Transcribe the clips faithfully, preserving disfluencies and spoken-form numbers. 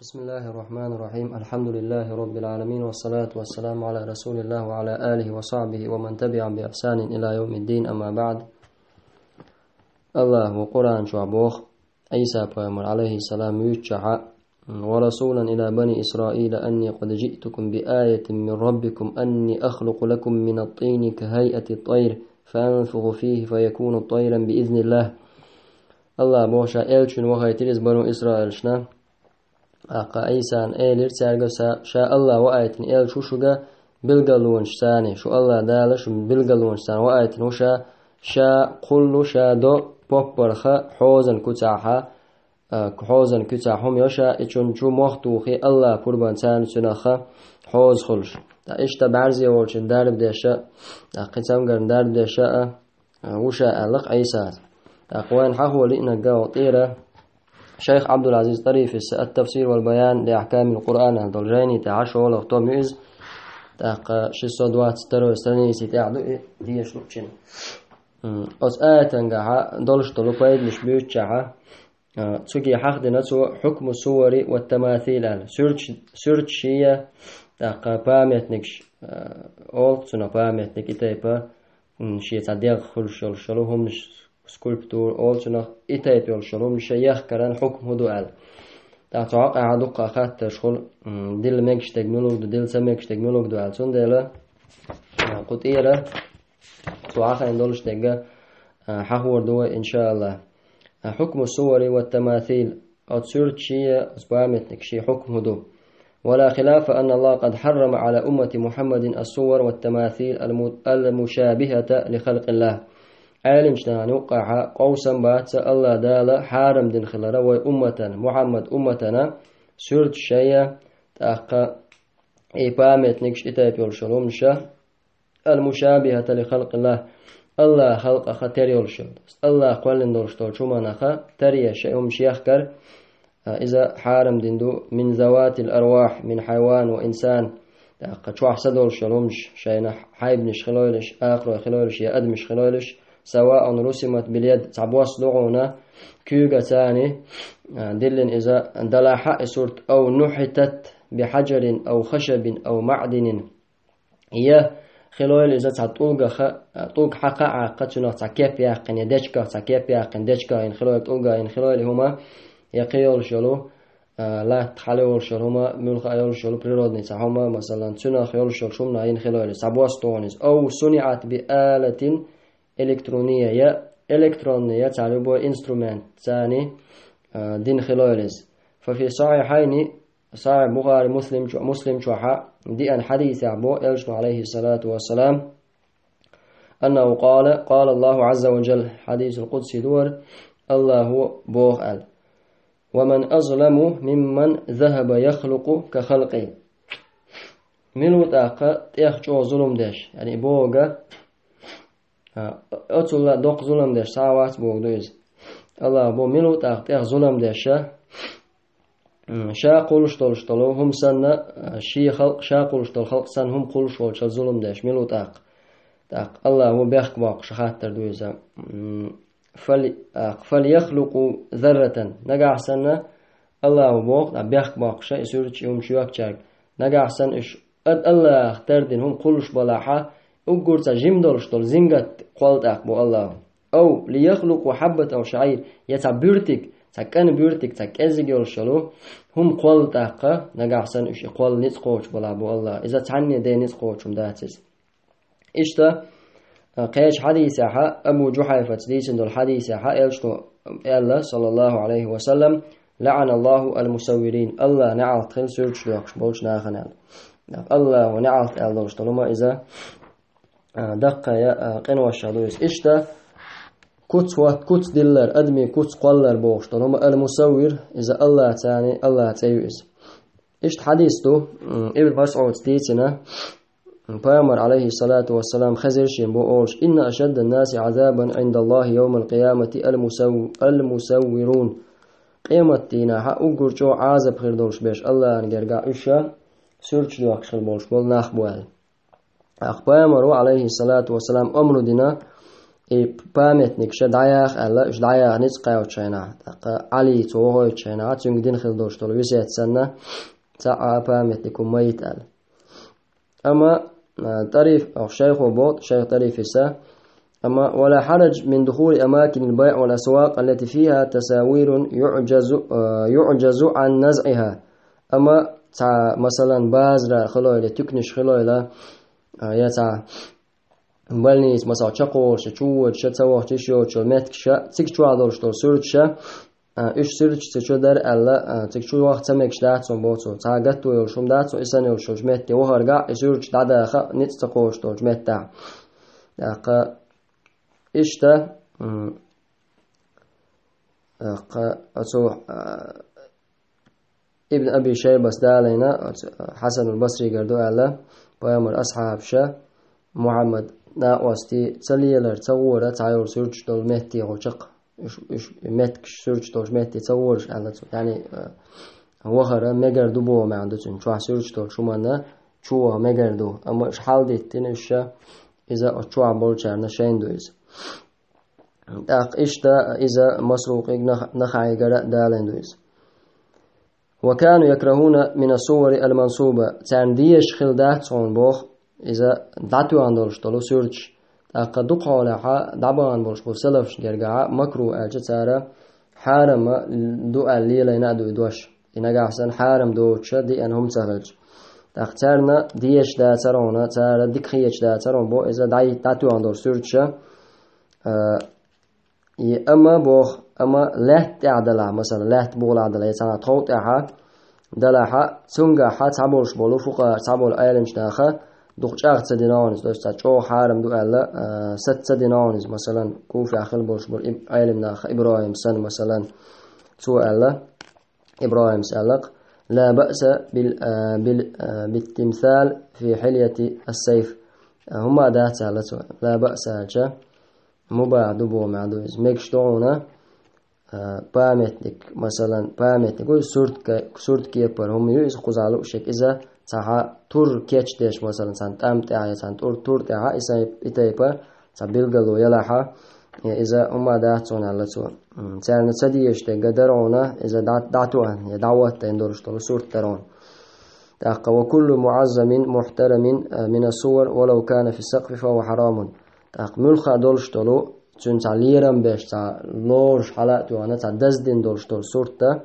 بسم الله الرحمن الرحيم. الحمد لله رب العالمين، والصلاة والسلام على رسول الله وعلى آله وصحبه ومن تبعهم بإحسان إلى يوم الدين، أما بعد. Аллаха Къуръан чохь боху, Ӏийса пайхамар, алейхиссалам, вуьйцучохь: «ورسولا إلى بني إسرائيل أني قد جئتكم بآية من ربكم أني أخلق لكم من الطين كهيئة الطير فأنفخ فيه فيكون طيرا بإذن الله». Аллаха боху, ша элча вина вахийтира иза бану Исраилшна. ТӀаккха Ӏийсана элира цаьрга: «Ша, ша Аллаха ваийтина элча ву шуьга билгалонаш санна, шу Аллаха Дала шу билгалонаш санна ваийтина ву ша, ша кхуллу, ша до поппарха хьозан куьцахьа, а, хьозан куьцахь хӀума йо ша, и чун чу мох тухий Аллаха пурбан царна цуьнахха хьоза хуьлуш». Ткъа иштта бӀаьрзе волчун дарба деша, ткъа кхин цамгарна дарба деша а, а, ву ша аьлла-кх Ӏийсас. ТӀаккха вайна хьахо лиънарг гӀо тӀера шайх Ӏабдул-Ӏазиз ТӀарифис «Ат-Тафсир вал-Баян ли ахькамил Къуръан» аьлла долу жайни тӀехь шолгӀа том ю иза. ТӀаккха шестьсот двадцать второй страници тӀехь ду и, деша луучун. М, оцу аятангахьа долуш долу пайданаш буьйцучохьа, а, цуьнга хьахдина цо «хьукму сувари ва тамасил» аьлла. Суьрташ-, суьрташ шен, тӀаккха памятникаш, а, олу цунах памятник, и тайпа, м, шен цхьа дегӀ хуьлуш йолуш йолу хӀуманаш, скульптура олу цунах, и тайпа йолуш йолу хӀуманаш яхкаран хьукма хӀун ду аьлла. ТӀаккха цу хьокъехьа дуккха хаттарш хуьлу, м, дилла мегаш дерг муьлха ду, дилла ца мегаш дерг муьлха ду аьлла. Цундела, а, кху тӀера цу хьахийна долуш дерг, а, хьахор ду вай, иншааллахӀ. А, «хьукму сувари ва тамасил», оцу суьрташ шен, оцу памятникаш шен хьукма хӀун ду. «ولا خلاف أن الله قد حرم على أمة محمد الصور والتماثيل الم-، المشابهة لخلق الله». Ӏелимчу нахана юккъехьа къовсам бац, Аллаха Дала хьарам дина хилара вай умматана, Мухьаммад умматана, суьрташ шен, тӀаккха и памятникаш, и тайпа йолуш йолу хӀуманаш, «المشابهة لخلق الله», Аллаха халкъах тера йолуш йолу, Аллаха кхоьллина долуш долчу хӀуманах тара еш, шайн хӀуманаш яхкар, а, иза хьарам дина ду, «من ذوات الأرواح من حيوان وإنسان», тӀаккха чохь са долуш йолу хӀуманаш, шайна хьайбанаш хилойла уьш, акхарой хилойла уьш я адамаш хилойла уьш, «سواء رسمت باليد», цхьабосса ду хьуна куьйгаца, а, диллина иза, далахь а и сурт, «أو نحتت بحجر أو خشب أو معدن». Я хилойла иза цхьа тӀулгах, тӀулг хьакха а Ӏаккха, цуьнах цхьа кеп яьккхина, я дечигах цхьа кеп яьккхина, дечигах йина хилойла, тӀулгах йина хилойла хӀума, я кхин йолуш йолу, а, латта хьала йолуш йолу хӀума, муьлха а йолуш йолу природный цхьа хӀума, масалан, цуьнах йолуш йолу хӀуманах йина хилойла, цхьабосса ду хьуна иза. «أو صنعت بآلة إلكترونية», я электронный, я цхьа любой инструментца, а, дина хилойла иза. «ففي الصحيحين», Сахьихь Бухари, Муслим чу-, Муслим чохьа деана хьадисехь бо, элчано, алейхиссалату вассалам, «أنه قال: قال الله عز وجل», хьадисул къудси ду хӀара, Аллахо боху аьлла: «ومن أظلم ممن ذهب يخلق كخلقي». Мила ву тӀаккха тӀех чӀогӀа зулам деш, яъни бохург, а, оццул доккха зулам деш цхьа а вац бохург ду иза. Аллаха боху, мила ву тӀаккха тӀех зулам деш, а, м, ша кхуллуш долуш долу хӀума санна, а, шен халкъ, ша кхуллуш долу халкъ санна хӀума кхуллуш волчу зулам деш, мила ву тӀаккха? ТӀаккха Аллаха бехк боккхуш хаттар ду иза. М, «Фал-, а, фальяхлукъу зарратан». Нагахь санна, Аллаха боху, а, бехк боккхуш и суьрташ, и хӀумаш йоьхкучаьрга, нагахь санна уьш ад-, Аллаха тардина хӀума кхуллуш балахьа, уггар цхьа жима долуш долу зингат кхолла тӀаккха бу Аллаха. «Ау лияхлукъу хьаббат ау шаӀир», я цхьа буьртиг, цхьа кӀан буьртиг, цхьа кӀеззиг йолуш йолу хӀума кхолла тӀаккха, нагахь санна уьш и кхолла ницкъ кхочуш балахь бу Аллаха. Иза цхьанне де ницкъ кхочуш хӀума дац иза. Иштта, а, кхечу хьадисехьа, Абу Жухьайфаца дийцина долу хьадисехьа, элчано аьлла, саллаллаху алейхи ва саллам: «ЛаӀаналлаху ал-мусаввирин», Аллаха неӀалт хила суьрташ доьккхуш болчу нахана аьлла. Аллаха неӀалт аьлла долуш долу ма иза, а, даккхая, а, къиношах ду иза. Иштта, куц хӀотта, куц диллар, адамийн куц кхоллар бохуш долу ма ал-мусаввир, иза Аллаха цани, Аллаха цӀе ю иза. Иштта хьадис ду, м, Ибн Масъудс дийцина, Пайхамар, алейхиссалату вассалам, хезира шен бу олуш: «Инна ашаддан наси азабан индаллахи йовмал къиямати ал-мусав-, ал-мусаввирун». Къемат дийнахьа уггар чӀогӀа Ӏазап хир долуш берш Аллахьан гергахь уьш ша суьрташ доьккхуш хила болуш болу нах бу аьлла. ТӀаккха Пайхамаро, алейхиссалату вассалам, омра дина, и памятникаш дӀаяха аьлла, уьш дӀаяха ницкъ кхаьчча хенахь, тӀаккха Ӏали цо вохуьйтуш хенахь, цуьнга дина хилла долуш долу весет санна, цхьа а памятник хӀума ма йита аьлла. Амма, а, ТӀариф, а, шайхо боху, шайх ТӀарифиса, амма: «ولا حرج من دخول أماكن البيع والأسواق التي فيها تصاوير يعجز، а, يعجز عن نزعها». Амма цхьа, масалан, базара хилойла, туькнаш хилойла, а, я цхьа больница, масала, чекхволуш, чу воьдуш, ца вахча йиш йоцуш йолу меттигаш, цига чохь долуш долу суьрташ, а, уьш суьрташ ца чу дара аьлла, а, цига чу ваха ца мегаш дац хьуна боху цо. Цхьа гатто йолуш хӀума дац хьуна, и санна йолуш йолчу метте вахаргахь, и суьрташ дӀадаха ницкъ ца кхочуш долчу меттехь. ТӀаккха иштта, м, тӀаккха оцу, а, Ибн Аби Шайбас далийна, оцу Хьасанул Басригара ду аьлла, пайхамар асхьабаша Мухьаммад накъостий ца лелар, ца гӀора, цхьа йолу суьрташ долу метте гӀо чекх. Уьш, уьш меттигаш суьрташ долчу метте ца гӀораш аьлла цо. Яъни, а, вахара мегар ду боху маьӀна ду цуьнан. Чохь суьрташ долчу хӀуманна чу ваха мегар ду. Амма уьш хьалдиттина уьш ша, иза оцу чохь болчарна шайна ду иза. ТӀаккха иштта иза Масрукъиг нах-, Нахаигара далийна ду иза. «وكانوا يكرهون من الصور المنصوبة». Царна дезаш хилла дац хьуна боху, иза дӀатоьхна долуш долу суьрташ. ТӀаккха дукха хьолехьа дӀабахана болуш бу салафашна гергахьа, макру аьлча цара хьарама ду аьлла лелайна а ду и дош. И нагахь санна хьарам доцуша деана хӀума ца хилча. ТӀаккха царна дезаш дацара хьуна, цара дика хеташ дацара хьуна боху, иза дӀай-, дӀатоьхна долу суьрташа, а, и амма боху, амма лаьтта тӀехь далахь, масала, лаьтта бугӀалахь далахь, я цхьана тхов тӀехьа далахьа, цунгахьа цхьаболуш болу фукъа, цхьаболу Ӏеламчу наха дукха чӀагӀ ца дина хьуна иза, то есть цхьа чӀогӀа хьарам ду аьлла, а, сац ца дина хьуна иза, масалан, Куфехь хила болуш болу иб-, Ӏелам наха, ИбрахӀим санна, масалан, цо аьлла, ИбрахӀимс аьлла-кх: «لا بأس بال-، а, بال-، а, بالتمثال في حلية السيف». А, хӀума дац аьлла цо. «لا بأس» аьлча, мубахь ду боху маьӀна ду иза. Мегаш ду хьуна, а, памятник, масалан, памятник ву, сурт ка-, сурт кепара хӀума ю иза, кхузахь лууш ерг, иза цхьа хьа тур кечдеш, масалан, цхьана тӀам тӀехь я цхьана тур, тур тӀехь, и сайн, и тайпа цхьа билгало ялахьа, я иза хӀума дац хьуна аьлла цо. М, царна ца дезаш дерг дара хьуна, иза дӀа-, дӀатоьхна, я дӀахӀоттийна долуш долу сурт дара хьуна. ТӀаккха: «وكل معظم محترم من الصور ولو كان في السقف فهو حرام». ТӀаккха муьлхха долуш долу, цуьнан цхьа лерам беш, цхьа лоруш хьала а тоьхна, цхьа даздина долуш долу сурт дан,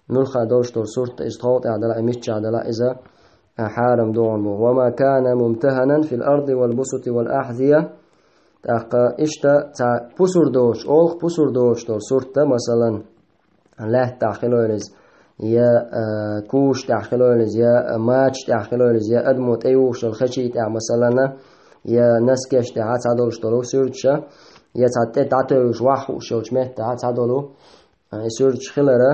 муьлхха долуш долу сурт дан, иза тхов тӀехь далахь, и миччахь далахь, иза, а, хьарам ду хьуна боху. «وما كان ممتهنا في الأرض والبسط والأحذية». ТӀаккха иштта цхьа пусар доцуш, олха пусар доцуш долу сурт дан, масалан, лаьттахь хилойла иза, я, а, куш тӀехь хилойла иза, я, а, мачаш тӀехь хилойла иза, я адамо тӀеюхуш йолу хечий тӀехь, масалана, я носкеш тӀехь цхьа долуш долу суьрташа, я цхьа тӀе дӀатевжаш ваьхьа хууш йолчу меттехь цхьа долу, а, и суьрташ хилара,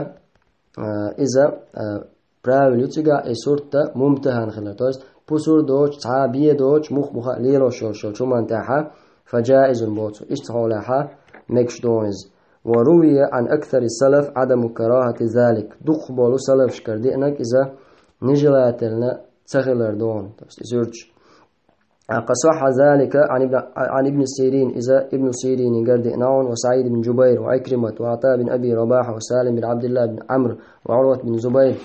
а, иза, а, правил ю цигахь и сурт дан мумтахӀан хилар. То есть пусар доцуш, цхьа бен доцуш, мух-муха лелош йолуш йолчу хӀуманна тӀехьа, фаджаизун боху цо. Иштта хьолехьа мегаш ду хьуна иза. «وروي عن أكثر السلف عدم كراهة ذلك». Дукхахболу салафашкара деанарг иза нежелательно ца хилар ду хьуна. То есть и суьрташ. «صح ذلك عن ابن، عن ابن سيرين», иза Ибн Сиринигара деана хьуна, «وسعيد بن جبير وعكرمة وعطاء بن أبي رباح وسالم بن عبد الله بن عمرو وعروة بن الزبير».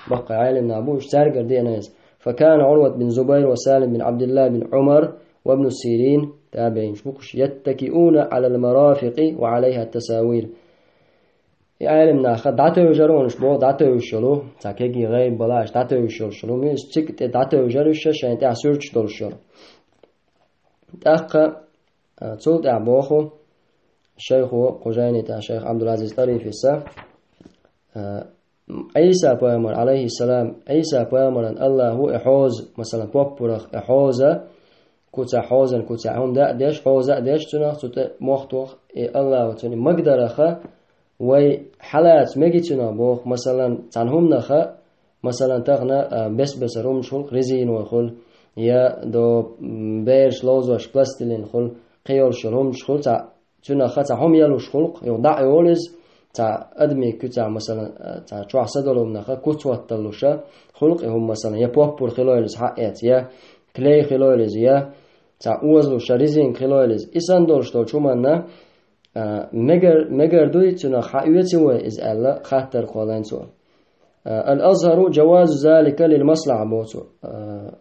Баккхий Ӏелам нах бу, уьш цаьргара деана иза. «فكان عروة بن الزبير وسالم بن عبد الله بن عمر وابن سيرين», табиӀинаш бу уьш, «يتكئون على المرافق وعليها التصاوير». И Ӏелам наха дӀатевжар хьуна уьш боху, дӀатевжаш йолу, цхьа кегий гӀайба бала аьлча дӀатевжаш йолуш йолу, муьлш цига тӀе дӀатевжар уьш, шайн тӀехь суьрташ долуш йолу. ТӀаккха, а, цул тӀаьхьа боху шайхо, кху жайни тӀехь шайх Ӏабдулазиз ТӀарифиса, а, Ӏийса пайхамар, Ӏалайхиссалам, Ӏийса пайхамаран Аллахо и хьоза, масалан, поппарах и хьоза, куца хьозан, куца хӀума да а деш, хьоза а деш, цунах цу тӀе мохтох и Аллахо цуьнан магадараха, вай хьалаца меги цунах боху, масалан, цхьана хӀуманаха, масалан, тахана, а, бес-бесара хӀуманаш хуьлу, резиной хуьлу, я до, м, бераш ловзош пластилин хуьлу, кхин йолуш йолу хӀуманаш хуьлу, цхьа цуьнаха цхьа хӀума ялуш хуьлу-кх, юха дӀа а йолу иза, цхьа адамийн куьцахь, масалан, цхьа чохь са долу хӀуманаха куц хӀотталуша хуьлу-кх и хӀума, масалан, я поппур хилойла иза хьаэца, я клей хилойла иза, я цхьа озалуш резинка хилойла иза. И санна долуш долчу хӀуманна, а, мегар, мегар дуй, цуьнах хьаоьций вай иза аьлла, хаттар кхоллайн цо. А, «Ал-азхару джавазу залика лил маслахьа», боху цо. А,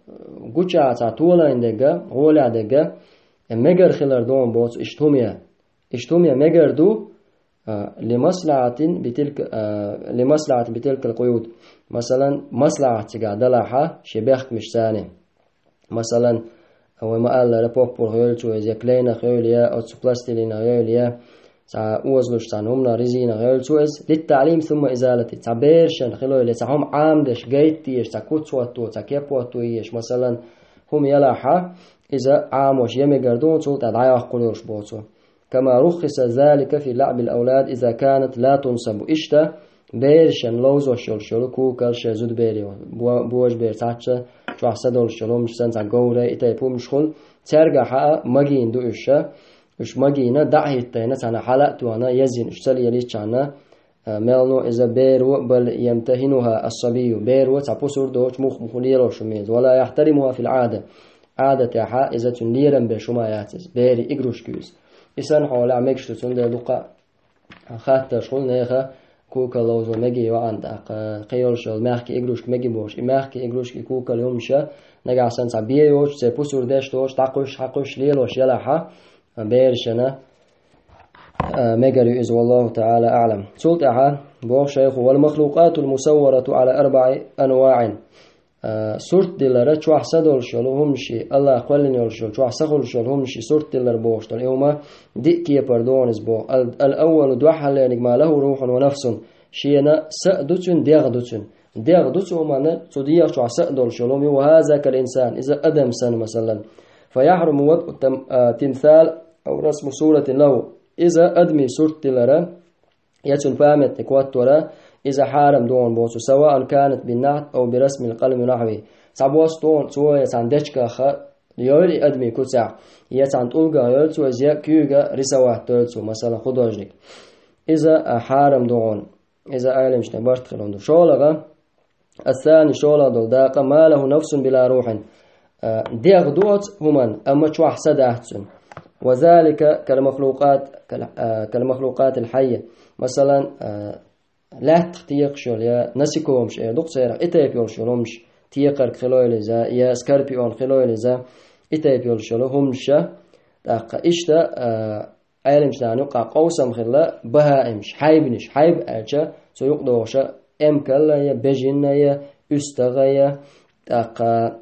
гучахь цхьа толайн дерг, гӀолехь дерг, э, мегар хилар ду хьуна, боху цо, иштта хӀума ян. Иштта хӀума ян мегар ду, а, ли маслахьатин битилка, а, ли маслахьатин битилкал къуюд. Масалан, маслахьат цигахь далахьа шен бехкамашца. Масалан, вай ма-аллара, поппурх йойла цо иза, я клейнах йойла, я оцу пластилинах йойла, я цхьа озалуш цхьана хӀуманах, резинах йойла цо иза, литтаълим сумма изалати, цхьа берашна хилойла, цхьа хӀума Ӏамадеш гайта дезаш, цхьа куц хӀотто, цхьа кеп хӀотто езаш, масалан, хӀума ялахьа, иза Ӏамош я мегар ду, цул тӀаьхьа дӀайоккхур йолуш, боху цо. Кама руххиса залика фи лаъбил авлад иза канат ла тунсабу. Иштта берашна ловзош йолуш йолу кукалш, зудаберийн бо-, божабер цхьацца чохь са долуш йолу хӀумнаш санна, цхьа говрай, и тайпа хӀумнаш хуьлу, цаьргахьа а магийна ду уьш. Уьш магийна, дӀа а хӀиттийна, цхьана хьала а тоьхна, езйина уьш ца лелийчхьана, а, мел но иза беро, бал ямтахинуха ас-сабийю, беро цхьа пусар доцуш мух-муха лелош хӀума иза. Ва ла яхтаримуха фил Ӏада. Ӏадатехьа иза цуьнан лерам беш хӀума яц иза. Берийн игрушка ю иза. И санна хьолехь мегаш ду, цундела дукха хаттарш хуьлу нехан, кукал ловзо мегий ваьӀна, тӀаккха кхин йолуш йолу мягкий игрушка мегий бохуш. И мягкий игрушка, и кукал хӀумнаш нагахь санна цхьа бен йоцуш, церан пусар деш доцуш, дӀакхуьйсуш, хьакхуьйсуш лелош ялахьа, берашна, а, мегар ю иза, валлаху таӀала аӀлам. Цул тӀаьхьа боху шайхо: «Вал махлукъатул мусавварату Ӏала арбаӀи анваӀин». А, сурт дилара чохь са долуш йолу хӀумнаш, Аллах кхоьллина йолуш йолу, чохь са хуьлуш йолу хӀумнаш, сурт дилар бохуш долу и хӀума диъ кепара ду хьуна иза боху. Ал-, ал-аввалу, дуьххьарлерниг, ма лаху рухьун ва нафсун, шена са а ду цуьнан, дегӀ а ду цуьнан. ДегӀ ду цу хӀуманна, цу дегӀа чохь са а долуш йолу хӀума, ва хаза кал инсан, иза адам санна, масалан. Фа яхьруму вадъу там-, а, тимсал ау расму суратин лаху. Иза адамийн сурт дилара, я цуьнан памятник хӀоттора, иза хьарам ду хьуна боху цо, саваан канат бин нахьт ау би расмил къалам ва нахьвихи. Цхьабосса ду хьуна цо я цхьана дечках йойла и адамийн куцехь, я цхьана тӀулгах йойла цо иза, я куьйга рисовать дойла цо, масалан, художник. Иза, а, хьарам ду хьуна. Иза Ӏеламчунийн барт хилла ду. ШолгӀа, ас-сани, шолгӀа долу дакъа, ма лаху нафсун била рухьин. А, дегӀ ду оцу хӀуманна, амма чохь са дац цуьнан. Ва залика кал махлукъат, кал, а, кал махлукъатил хьайя. Масалан, а, лаьттах текхаш йолу я насекомаш эр ду-кх церах, и тайпа йолуш йолу хӀумнаш, текхарг хилойла иза, я скорпион хилойла иза, и тайпа йолуш йолу хӀумнаш. ТӀаккха иштта, а, Ӏеламчу нахана юкъахь къовсам хилла бахаимаш, хьайбанаш, хьайба аьлча, цу юкъадогӀуша эмкал а я, бежан а я, уьстагӀ а я, тӀаккха,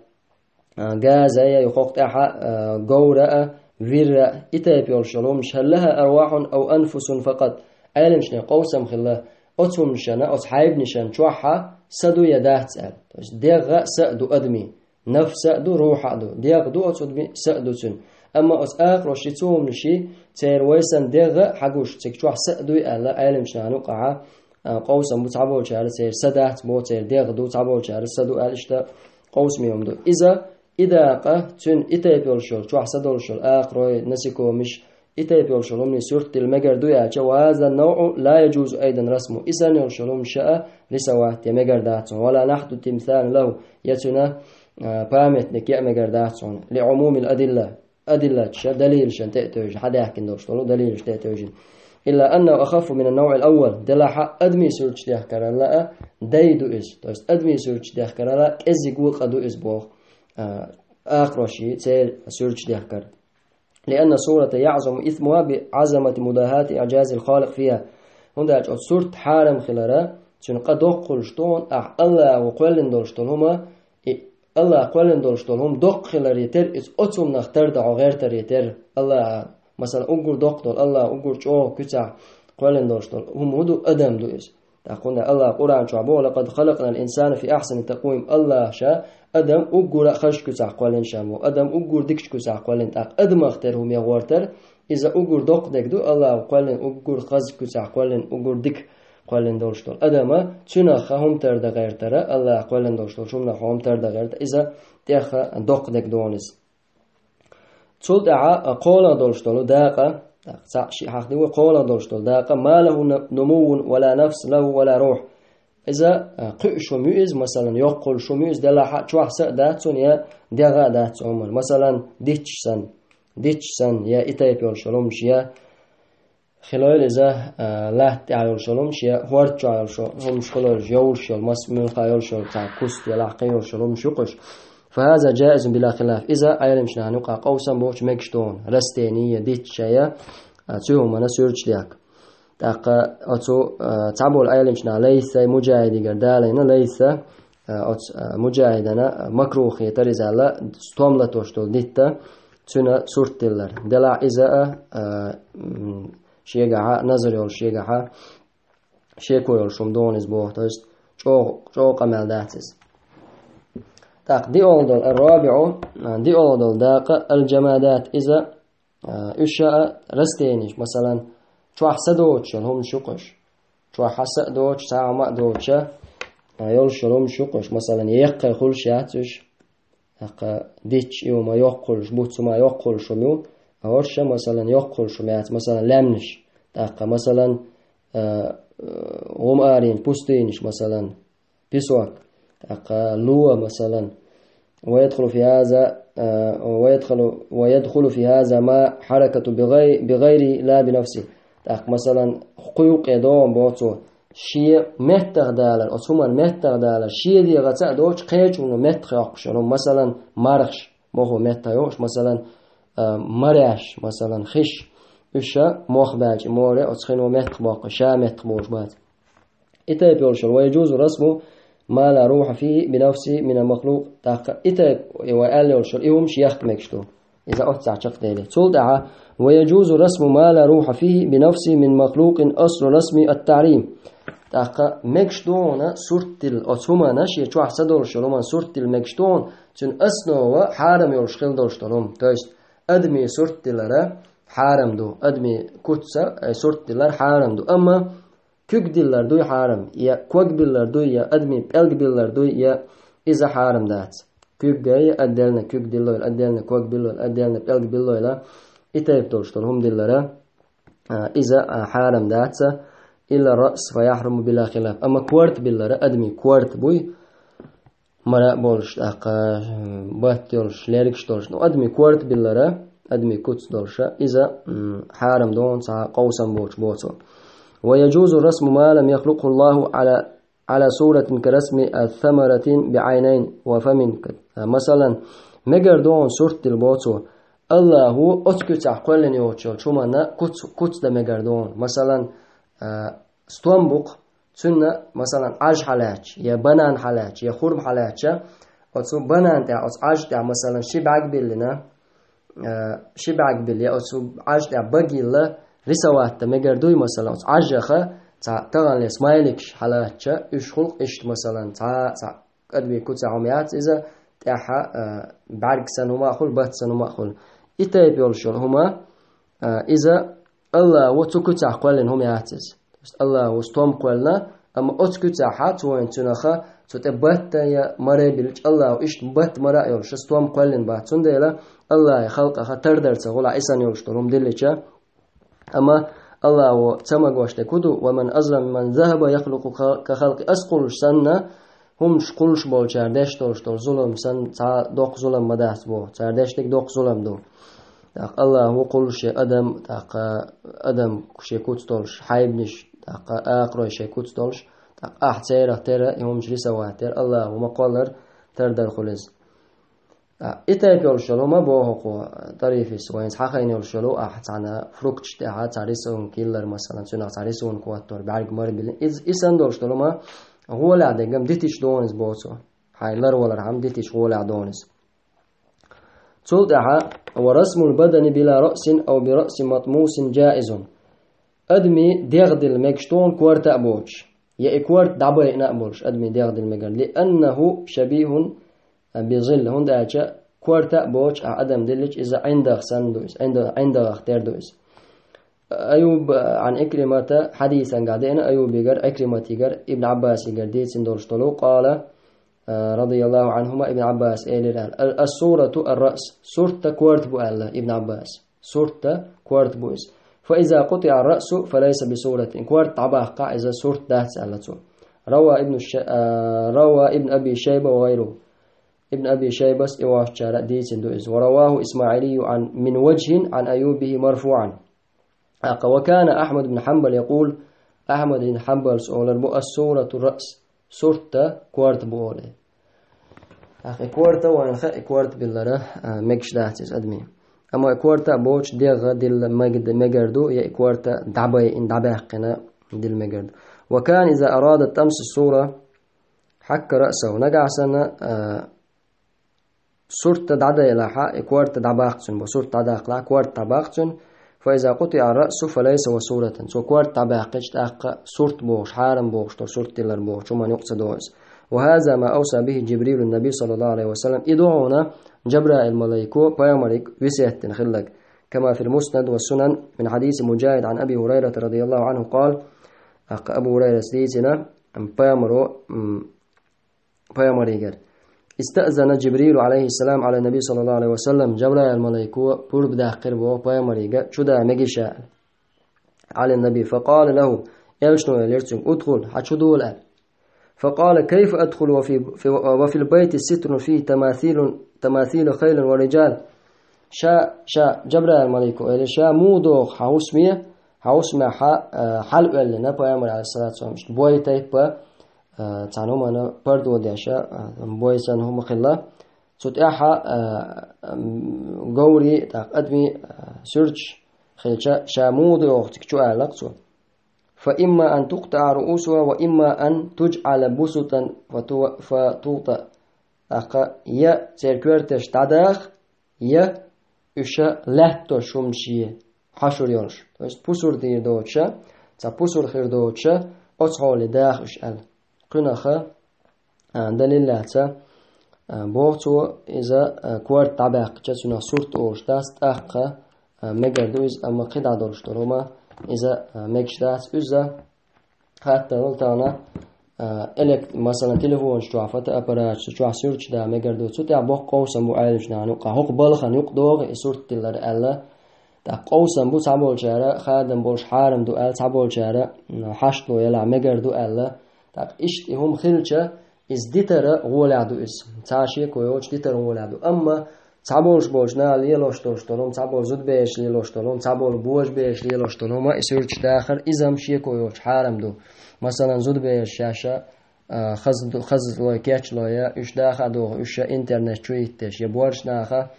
а, газа а я, юха хӀокху тӀаьхьа, а, говра а, вирра а, и тайпа йолуш йолу хӀумнаш, хӀал лаха арвахьун ау анфусун факъат. Ӏеламчу нехан къовсам хилла оцу хӀумнашна, оцу хьайбанашна чохь а са ду я дац аьлла. То есть дегӀ а, са а ду адамийн. Нафс а ду, рухь а ду. ДегӀ ду оцу адамийн, са а ду цуьнан. Амма оцу акхарошийн, цу хӀуманашийн, церан вай санна дегӀ а хьагуш, цига чохь са а дуй аьлла, Ӏеламчу нахана юкъахь, а, къовсам бу, цхьаболчара церан са дац боху, церан дегӀ ду, цхьаболчара са ду аьлла, иштта къовсаме хӀума ду. Иза, и дакъа, цуьнан и тайпа йолуш йолу, чохь са долуш йолу акхарой, насекомаш, и тайпа йолуш йолу хӀуманийн сурт дилла мегар ду аьлча, ва хаза навъу ла яджузу айдан расму. И санна йолуш йолу хӀумнаш а рисовать ян мегар дац хьуна. Ва ла нахьту тимсалин лаху, я цуьнан, а, памятник ян мегар дац хьуна. Ли Ӏумумил адилла. Адиллаташа, далилашна тӀе а тевжина, хьадаьхкина долуш долу далилашна тӀе а тевжина. Илла аннаху ахаффу мина навъил аввал. Делахь а адамийн суьрташ дехкарал а дай ду иза. То есть адамийн суьрташ дехкарал а кӀеззиг вукъа ду иза боху, а, акхарошийн, церан суьрташ дехкар. Лианна сурата яъзаму исмуха би Ӏазамати мудахати иъжазил халикъ фиха. ХӀунда аьлча оцу сурт хьарам хилара, цуьнан къа доккха хуьлуш ду хьуна, ахь Аллахо кхоьллина долуш долу хӀума, и Аллах кхоьллина долуш долу хӀума доккха хиларе терра, иза оцу хӀуманах тардан хьо гӀертаре терра. Аллах, масала, уггар доккха долу, Аллах уггар чӀогӀа куьцахь кхоьллина долуш долу хӀума хӀун ду, адам ду иза. ТӀаккха хӀунда Аллах Къуръан чохь боху: «Лакъад халакънал инсана фи ахсани такъвим». Аллаха ша адам уггар а хазачу куьцахь кхоьллина ша боху, адам уггар дикачу куьцахь кхоьллина. ТӀаккха адамах тера хӀума ян гӀортар, иза уггар доккха дерг ду, Аллаха кхоьллина уггар хаза куьцахь кхоьллина, уггар дика кхоьллина долуш долу адама, цуьнах хӀума тардан гӀертара, Аллах кхоьллина долуш долу хӀуманах хӀума тардан гӀерта, иза тӀех доккха дерг ду хьуна иза. Цул тӀаьхьа кхоалгӀа долуш долу дакъа, цхьаъ шиъ хьахди вай, кхоалгӀа долуш долу дакъа, ма лаху нумуввун ва ла нафс лаху ва ла рухь. Иза, а, кхуьуш хӀума ю иза, масалан, йоккха хуьлуш хӀума ю иза, делахь а чохь са а дац цунна, я дегӀ а дац цунна. Масалан, дитташ санна, дитташ санна, я и тайпа йолуш йолу хӀумаш, я хилойла иза, а, латта тӀехь йолуш йолу хӀумаш, я хӀорда чохь йолуш йолу хӀумаш хилойла, йовлуш йолу, мас муьлхха йолуш йолу, цхьа куст я лаккхий йолуш йолу хӀумаш ю кхуьш. فهذا جائز بلا خلاف. Иза Ӏеламчу нахана юкъахь къовсам боцуш мегаш ду хьуна, растение я, дитташ я, а, цу хӀуманна суьрташ дехка. ТӀаккха оцу, а, цхьаболу Ӏеламчу наха Лайсай, Муджахидигара далийна, Лайса, а, оцу, а, Муджахидана, а, макрухь хетара иза аьлла, стом латош долу дитта, цуьнан сурт диллар. Делахь иза а, а, м, шегахьа, назар йолуш шегахьа, шеко йолуш хӀума ду хьуна иза боху, то есть чӀогӀа, чӀогӀа къамел дац иза. ТӀаккха диъолгӀа долу, ар-рабиӀу, а, диъолгӀа долу дакъа, аль-джамадат, иза, а, уьш а растениш, масалан, чохь са доцуш йолу хӀуманаш ю кхуьш. Чохь хьаса а доцуш, цхьа а хӀума а доцуш, а, йолуш йолу хӀуманаш ю кхуьш, масалан, яккхий хуьлуш яц уьш. ТӀаккха дитташ и хӀума йоккха хуьлуш, буц хӀума йоккха хуьлуш хӀума ю, а хӀорш а, масалан, йоккха хуьлуш хӀума яц, масалан, лаьмнаш. ТӀаккха, масалан, а, а, гӀум арийна, пустынаш, масалан, песок. ТӀаккха ло, масалан. ويدخل في هذا، а, ويدخل، ويدخل في هذا ما حركة بغي-، بغيره لا بنفسه. ТӀаккха, масалан, кху юккъе догӀун боху цо, шен меттахдалар, оцу хӀуманна меттахдалар, шен дегӀаца а доцуш, кхечунна меттахйоккхуш йолу, масалан, мархаш, мохо меттахйоккхуш, масалан, а, мареш, масалан, хиш, уьш а мох баьлча, море оцу хино меттахбоккху, ша меттахболуш бац. И тайпа йолуш йолу, ويجوز رسم ما لا روح فيه بنفسه من المخلوق. ТӀаккха и тайпа, и вай аьлла йолуш йолу, и хӀумаш ехка мегаш ду. Иза оццахь чекхдели. Цул тӀаьхьа, ويجوز رسم ما لا روح فيه بنفسه من مخلوق أصل الرسم التحريم. ТӀаккха мегаш ду хьуна сурт дилла, оцу хӀуманна, шен чохь са долуш йолу хӀуманна сурт дилла мегаш ду хьуна, цуьнан основа хьарам йолуш хила долуш долу хӀума. То есть, адамийн сурт дилара хьарам ду, адамийн куц а, э, сурт дилар хьарам ду. Амма куьг диллар дуй хьарам, я ког биллар дуй, я адамийн пӀелг биллар дуй, я иза хьарам дац. Куьг а, я отдельно куьг диллойла, отдельно ког биллойла, отдельно пӀелг биллойла, и тайпа долуш долу хӀума диллара, а, иза, а, хьарам дац, إلا الرأس فيحرم بلا خلاف. Амма корта биллара, адамийн корта буй, мара а болуш, тӀаккха, м, батт йолуш, лергаш долуш. Ну, адамийн корта биллара, адамийн куц долуша, иза, м, хьарам ду хьуна цхьа къовсам боцуш боху цо. ويجوز رسم ما لم يخلقه الله على، على صورة كرسم ثمرة بعينين وفم. Масалан, мегар ду хьуна сурт дилла боху цо, Аллахо оцу куьцехь кхоьллина йоцуш йолчу хӀуманна куц, куц дан мегар ду хьуна. Масалан, а, стом бу-кх, цуьнан, масалан, Ӏаж хьалаьтташ, я банан хьалаьтташ, я хурма хьалаьтташ, оцу банан тӀехь, оцу Ӏаж тӀехь, масалан, ши бӀаьрг биллина, а, ши бӀаьрг билла, я оцу Ӏаж тӀехь баг йилла рисовать дан мегар дуй, масалан, оцу Ӏажаха цхьа таханлера смайликаш хьалаьтташ, уьш хуьлу-кх иштта, масалан, цхьа, цхьа кӀадве куцехь хӀума яц иза, тӀаьхьа, а, бӀаьрг санна хӀума а хуьлу, бат санна хӀума а хуьлу. И тайпа йолуш йолу хӀума, а, иза Аллахо цу куьцехь кхоьллина хӀума яц иза. То есть Аллахо стом кхоьллина, амма оцу куьцехь цо вайн цуьнаха, цу тӀе батта я маре биллича, Аллахо иштта батта мара а йолуш, стом кхоьллина бац. Цундела Аллахе халкъаха тардар ца хуьлу, и санна йолуш долу хӀума диллича. Амма Аллахо ца магош дерг хӀун ду: ومن أظلم ممن ذهب يخلق كخلقي. Ас кхуллуш санна, хӀуманаш кхуллуш болчара деш долуш долу зулам санна, цхьа доккха зулам ма дац боху. Цара деш дерг доккха зулам ду. ТӀаккха Аллахо кхуллуш шен адам, тӀаккха адам шен куц долуш, хьайбанаш, тӀаккха акхарой шен куц долуш, тӀаккха ахь церах тера, и хӀуманаш рисовать тера, Аллахо ма кхоллара, тардар хуьлу иза. А, и тайпа йолуш йолу ма боху кхо, тарифис, вайна хьахайна йолуш йолу, ахь цхьана фрукташ тӀехь цхьа рисунок йиллар, масалан, цуьнах цхьа рисунок хӀоттор, бӀаьрг мара биллина. Иза, и санна долуш долу ма гӀолехь дерг-м дитича ду хьуна иза боху цо. Хьайн ларвалархьама дитича гӀолехь ду хьуна иза. Цул тӀаьхьа: ورسم البدن بلا رأس أو برأس مطموس جائز. Адамийн дегӀ дилла мегаш ду хьуна корта а боцуш, я и корта дӀабайъина а болуш, адамийн дегӀ дилла мегар. لأنه شبيه بظل. ХӀунда аьлча корта а боцуш ахь адам диллича, иза ӀиндагӀ санна ду иза, ӀиндагӀ-, ӀиндагӀах тера ду иза. Аюб, а, عن عكرمة, хьадисангахь деана Аюбигара, Ӏикриматигара, Ибн Ӏаббасигара дийцина долуш долу, قال, а, رضي الله عنهما, Ибн Ӏаббас элира аьлла: الصورة الرأس, сурт корта бу аьлла Ибн Ӏаббас. Сурт корта бу иза. فإذا قطع الرأس فليس بصورة. Корта дӀабаккхахь, иза сурт дац аьлла цо. روى ابن الش-، آه، روى ابن أبي شيبة وغيره. Ибн Аби Шайбас и ваьччара дийцина ду иза. ورواه الإسماعيلي عن، من وجه عن أيوب به مرفوعا. ТӀаккха وكان أحمد بن حنبل يقول, Ахьмад ибн Хьанбалс олар бу: السورة الرأس, сурт корта бу олий. ТӀаккха и корта вайна хаьа, и корта биллара, а, мегаш дац иза адамий. Амма и корта боцуш дегӀ дилла мег-, мегар ду, я и корта дӀабайина, дӀабаьккхина дилла мегар ду. وكان إذا أراد طمس السورة حك رأسه. Нагахь санна, а, сурт дӀадайалахь, и корта дӀабаккха цунна, бо сурт дӀадаккхалахь, корта дӀабаккха цунна. فإذا قطع الرأس فليس بسورة. Цо корта дӀабаьккхича, тӀаккха сурт бохуш, хьарам бохуш, тхо сурт диллар бохуш, хӀуманна юкъа ца догӀу иза. وهذا ما أوصى به جبريل النبي صلى الله عليه وسلم. И ду хьуна Джабраил малайко пайхамарга весет дина хилларг. كما في المسند والسنن من حديث مجاهد عن أبي هريرة رضي الله عنه قال. ТӀаккха Абу Хурайрас дийцина, пайхамаро, м, пайхамаригара: استأذن جبريل عليه السلام على النبي صلى الله عليه وسلم. Джабраил малайко пурба даьккхира боху пайхамарига, чу да мегаш аьлла. على النبي. فقال له, элчано элира цуьнга: ادخل, хьан чу дола аьлла. فقال: كيف أدخل وفي، في، وفي البيت ستر فيه تماثيل، تماثيل خيل ورجال. Ша, ша, Джабраил малайко элира, ша муха доху хьан хӀусаме, хьан хӀусаме хьа-, а, хьалаоьллина, пайхамар, алейхиссалату вассалам, иштта бой тайпа, а, цхьана хӀуманна пардо деш, а, бой санна хӀума хилла. Цу тӀехь, а, м, говрий, тӀаккха адамий, а, суьрташ хилча, ша муха доху цига чу аьлла-кх цо. فإما أن تقطع رؤوسها وإما أن تجعل بسطا فتو-، فتوطأ. ТӀаккха я церан коьрташ дӀадаха, я уьш лаьтташ хӀумаш е, хьошур йолуш. То есть пусар дийр доцуша, цхьа пусар хир доцуша, оцу хьоле даха уьш аьлла. Кхуьнах, а, далил лаьцна, а, боху цо, иза, а, корта дӀабаьккхича, цунах сурт олуш дац, тӀаккха, а, мегар ду иза, амма кхидӀа долуш долу хӀума иза, а, мегаш дац. Иза хаттар ву тахана, а, элект-, масала, телефонаш чохь, фотоаппараташ, цу чохь суьрташ да мегар ду. Цу тӀехь боккха къовсам бу Ӏеламнахана юкъа. ХӀокху балхана юкъа догӀу и сурт диллар аьлла. ТӀаккха къовсам бу цхьаболчара, хадам болуш хьарам ду аьлла, цхьаболчара, м, хьашт ло елахь мегар ду аьлла. ТӀаккха иштта и хӀума хилча, иза дитара гӀолехь ду иза. Цхьа шеко йоцуш дитара гӀолехь ду. Амма цхьаболуш болчу наха лелош долуш долу хӀума, цхьаболу зудабераш лелош долу хӀума, цхьаболу божабераш лелош долу хӀума, и суьрташ дахар, иза-м шеко йоцуш хьарам ду. Масалан, зудабераш шаьш а, а, хаза ду-, хаза лой, кечлой, уьш даха а доху, уьш ша интернет чу хӀиттеш, я боьрша наха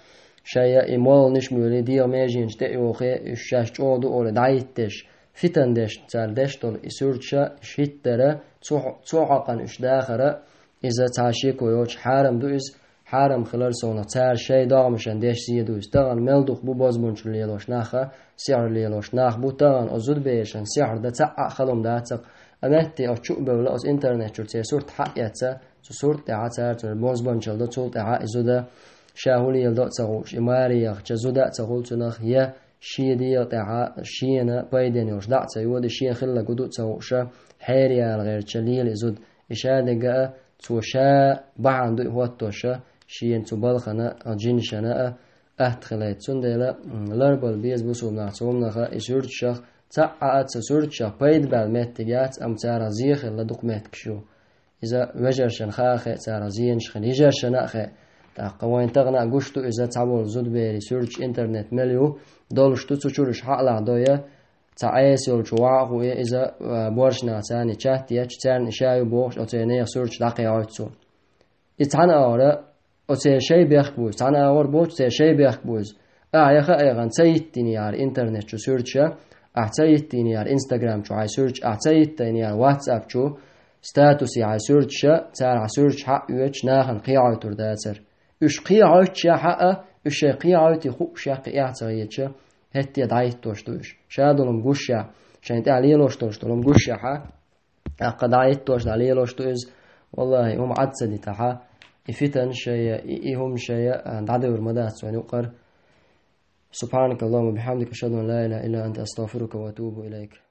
шайна и молланаш а муьйлий, дегӀан меженаш тӀе а йохий, уьш шаьш чӀогӀа ду олий, дӀахӀиттеш, фитан деш, цара деш долу и суьрташ а, уьш хӀиттара, цу хьо-, цу хьокъана уьш дахара, иза цхьа шеко йоцуш хьарам ду иза, хьарам хилар совнах цара шайн догӀмашна деш зен ду иза. Тахана мел дукха бу бозбунчалла лелош нах а, сихьр лелош нах бу тахана, оцу зудаберашна сихьр дан цхьа а хала хӀума дац-кх. Амма метте оцу чу а бевлла, оцу интернет чуьра церан сурт хьаэцна, цу сурт тӀехь цара цуьнан бозбунчалла до, цул тӀаьхьа и зуда ша хӀун леладо а ца хууш, и маре яхча зуда а ца хуьлу цунах, я шен дегӀа тӀехь шена пайденна йолуш дӀа а ца йоду, шен хилларг хӀун ду а ца хууш, хьераяла гӀерташ лела и зуда. И ша дерг а, цо ша бахьана ду и хӀоттош, шена цу балхана а, жинашна а атта хилийта. Цундела, м, ларбала беза бусулба нах цу хӀуманаха, и суьрташах, цхьа а цу суьрташах пайда баьлла меттиг яц, амма царах зен хилла дукха меттигаш ю. Иза вежаршна хаа хаа, царах зенаш хила йижаршна а хаа. ТӀаккха вайн тахана а гуш ду иза, цхьаболу зудаберийн суьрташ интернет мел ю, долуш ду, цу чуьра уьш хьалахдо я, цхьа Ӏеса йолчу ваха а хуье иза, а, боьрша нах царна чат етташ, царна и ша ю бохуш, оцеран нехан суьрташ дӀакхехьуьйту цо. И цхьана агӀора оцеран шайн бехк бу иза, цхьана агӀор боцу церан шайн бехк бу иза. Ахьа яха а яхана ца йиттина яхьара интернет чу суьрташ а, ахьа ца йиттина яхьара Instagram чу хьайн суьрташ, ахьа ца йиттина яхьара WhatsApp чу статусе хьайн суьрташ а, цара хьан суьрташ хьаоьцуш нахана кхехьуьйтур дацара. Уьш кхехьуьйтушехь а, уьш шайн кхехьуьйтий хууш яккхий эхь ца хеташ, хӀетте дӀахӀиттош ду уьш. Ша долу-м гуш а, шайна тӀехь лелош долуш долу-м гуш а, тӀаккха дӀахӀиттош, дӀалелош ду иза. Валлахи, хӀума Ӏад ца дитахь, и фитан шайна, и, и хӀума шайна, а, дӀадевр ма дац вайн юкъара. سبحانك اللهم وبحمدك، أشهد أن لا إله إلا أنت، أستغفرك وأتوب إليك.